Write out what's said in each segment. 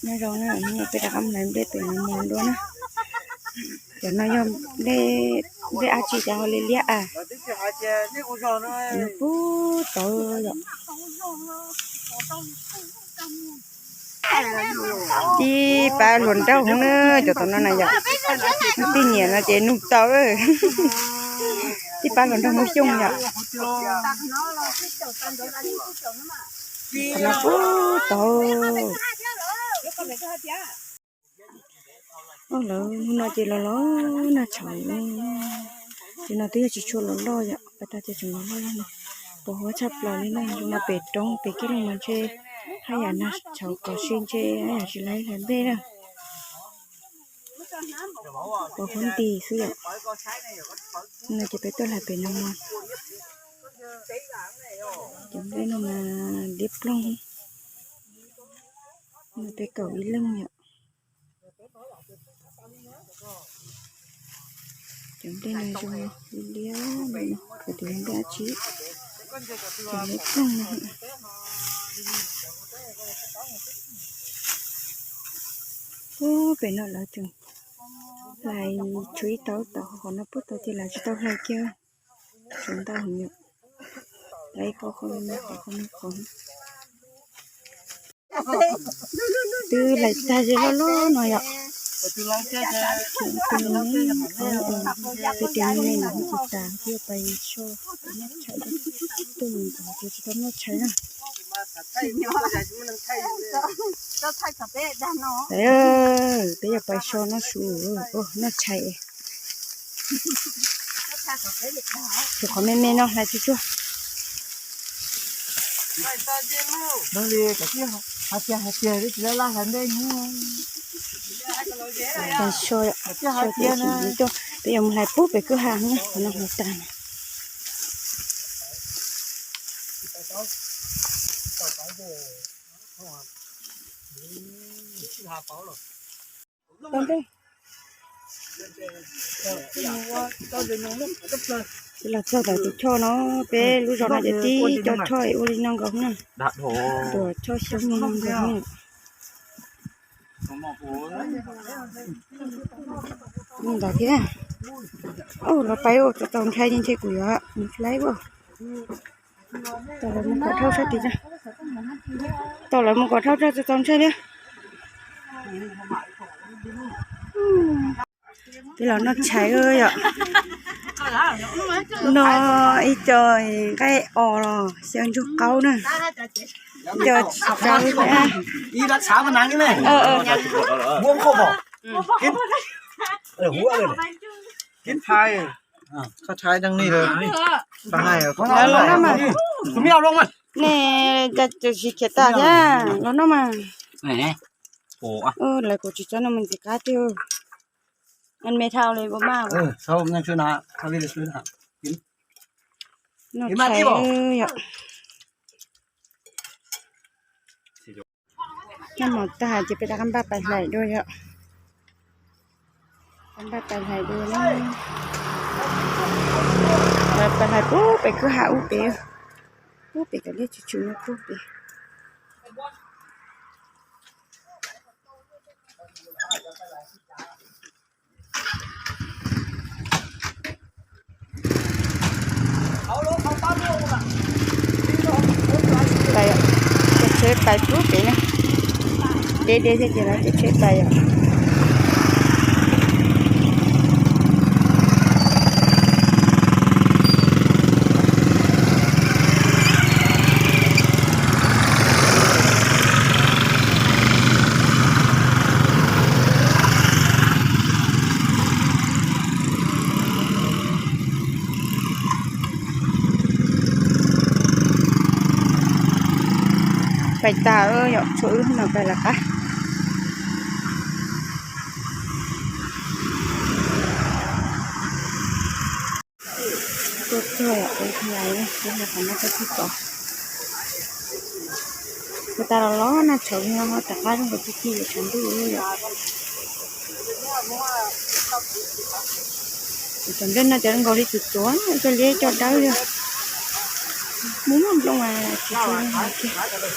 Nyob zoo na, hnub no peb rov qab mus hlais nplej pem Nag Mos dua na. Cov no yog nplej, nplej dab tsi cas ho liab liab a. Cov no puag tod yom. Tib pab hluas nraug hov na, cov tom no na yom. Tib niam no ces nug tau. Tib pab hluas nraug Hmoob Xyooj yom. Qhov no puag tod. Lawv hnub no ces los los noj tshauv. Ces no twb yog tsis tshua los loj yom, pas tag ces tseem los loj no. Pos huab tshaj plaws li na, zoo no pem roob pem kiag los mas ntshe haj yam noj tshauv kom sib ntshe haj yam tsis laib hlais nplej na. Pos huab nti xwb yom. No ces peb tuaj hlais pem no mas cov nplej no mas liab ploog. No peb kaum ib leeg yom. Cov nplej no zoo liab liab no, kuv tus nplej dab tsi, cov liab ploog no. Ub, pem no lawv tseem hlais tshuav ib tauv tom qhov no puag tod ces lawv tsis tau hlais kiag. Tseem ntau heev yom. Lawv ib qho qhov no qhov no qhov. Twb hlais tag ze loj loj no yom. Peb tias me me no tsis tas, twb pais so, tuaj mus ntawd ces tsis tau noj tshais na. Peb yuav pais so noj su, noj tshais. Tus qhov me me no hlais tsuag tsuag. Peb yuav mus hlais pub pem kwj ha, qhov no hlais tag na. Los txog tom tus choj no, peb lub zos no ces tib co choj ua li no nkaus na. Tuam choj xyoob li no nkaus na. Ntawd thiab. Los pais ua tau ntshai ntshe kuv yuav mus laib ua. Tau lawv mus kom dhau sab tid, tau lawv mus kom dhau tau ntshai thiab. Peb los noj tshais yom. Noj ib co nqaij os los xyaw ntsuag qaub na. Ib co tsawb thiab. Los noj mas. Nej cas tsis khiav tas thiab, los noj mas. Lawv kuv tsis txhob noj me ntsis qab tiag. Ăn me thau li puas maj? Noj tshais yom. Noj mov tag ces peb rov qab npaj pais hlais dua yom. Npaj pais hlais dua na. Pais hlais pub pem kwj ha ub pem, ub pem cov liaj tsw tsw no pub pem. Ces tsheb pais pub pem na. Deb deb thiab ces lawv ces tsheb pais yom. Pais tas yom, tshuav wb no pais lawv qab. Tuaj txog yom, peb hlais, peb hlais qhov no txog txij tod. Kuv tas los los noj tshauv li no ho rov qab zoo nkaus ci ci tshav ntuj yom. Cov nplej no ces zoo nkaus li txuas txuas, cov liab cov dawb li. Muaj muaj nplooj mas tsis tshua zoo kiag.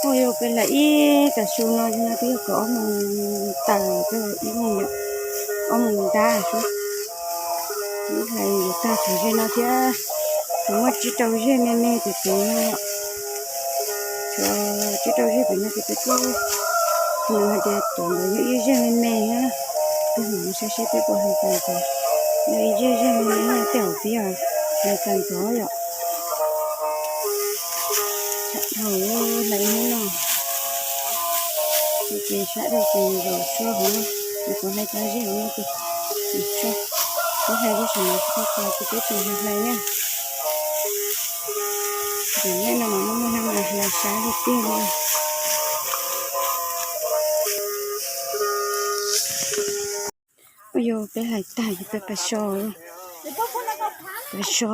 Ua yog peb hlais ib tag su no no twb yog kaum ob moos taws, ib moos, ob moos ntab xwb. Hlais yuav tag tsham ze no thiab, kuv muab tsib rau zeg me me tim pem no. Tsib rau zeg pem no ces peb kuj, nws hais tias cov ntawd yog ib zeg me me na. Peb mus saib seb peb puas hlais tau ntxov. Yog ib zeg zeg me me tej hauv pib hlais tau ntxov yom. Thaum hlais hnub no ces sab dej ces zaum tshuab hauv no, nws kuv hlais tau zeg hauv no ces tshuab, kuv hlais lub sab no tsis tau ces peb tsis hlais na. Ces nej no mas muaj muaj no mas hlais sab tiag tiag li. Ua yog peb hlais tag ces peb pais so, pais so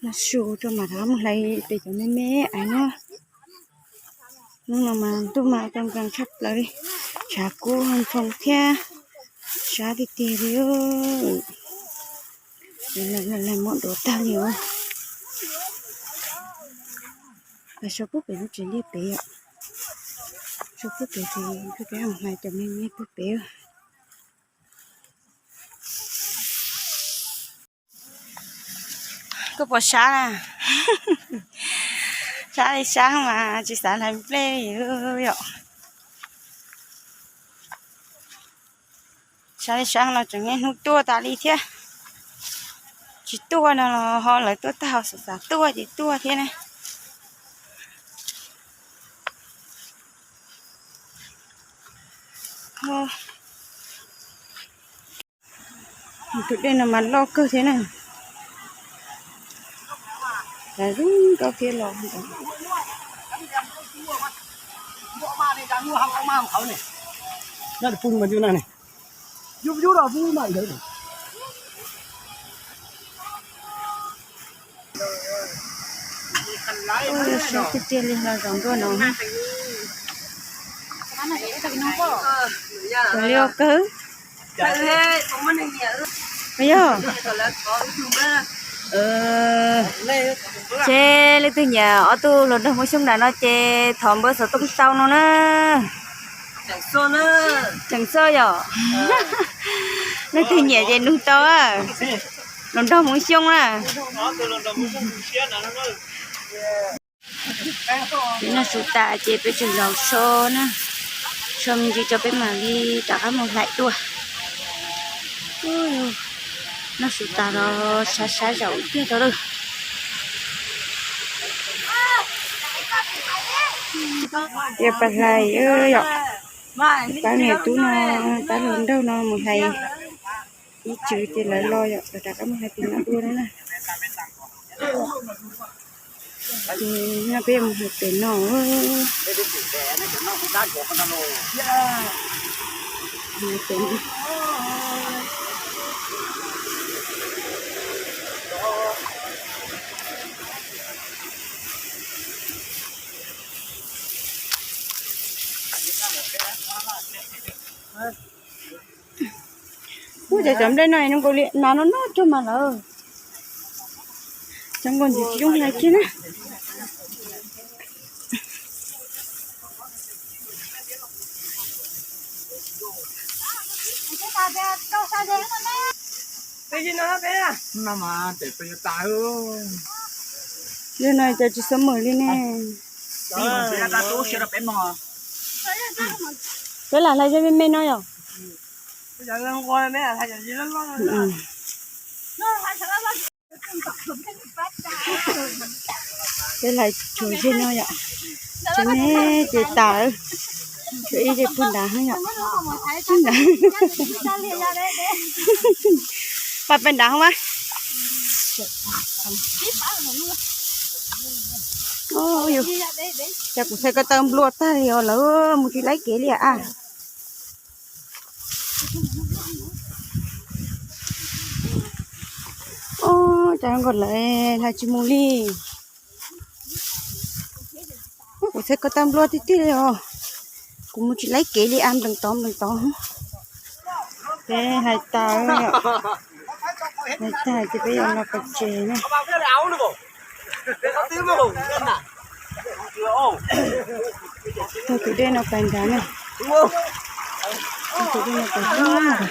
noj su rau mam rov mus hlais pem cov me me ais no. Hnub no mas ntuj mas tau nkees tshaj plaws li, tshav kub ntxhoo thiab, sab tiag tiag li. Hlais muab duav tag li os. Pais so puag pem lub tsev liaj pem yom. So puag pem ces peb mus hlais cov me me puag pem. Koj puas sab na? Sab li sab mas tsis xav hlais nplej yom. Sab li sab no tseem niaj hnub tuaj tas li thiab. Tsis tuaj no los ho lawv tuaj tag, ho xav xav tuaj ces tuaj thiab na. Tus dej no mas loj kawg thiab na. Cas zoo nkauj thiab los. Ua yog siab tiag tiag li los zaum ntua no. Ua li ua kawg. Yog. Ces leej twg nyiam ob tug hluas nraug Hmoob Xyooj nram no ces thov npawb xov tooj tau no na. Tseem xoj yom. Leej twg nyiam ces nug tau. Hluas nraug Hmoob Xyooj na. Peb noj su tas ces peb tseem los so na, so me ntsis tso peb mam li rov qab mus hlais dua. Noj su tas los sab sab zaum tiag tau lawm. Tias pab hlais yom, pab niam tub no, pab hluas nraug no mus hlais ib tswv ces lawv los yom, lawv rov qab mus hlais tim no dua na. Ces no peb mus hlais pem no. Ua cas cov nplej no zoo nkaus li nas no no rog mas lawm. Cov nkaus ntxiv tsis zoo hlais kiag na. Yog no cas tsis xav mawm li ne. Peb lam hlais ze me me no yom. Peb hlais tshuav ze no yom. Ces me ces tas, tshuav ib ze puag nrad yom. Ib nrad. Pab pab nrad hov mas. Cas kuv txhais ko taw nplua tag li os, lawv mus tsis laib kev li a. Ua cas nkaus lawv hlais tsis mus li. Kuv txhais ko taw nplua tiag tiag li os. Kuv mus tsis laib kev li a, nplees tod nplees tod. Peb hlais tas, hlais tas ces peb yuav los pem tsev na. Tus dej no pais nrad na. Tus dej no pais nrad.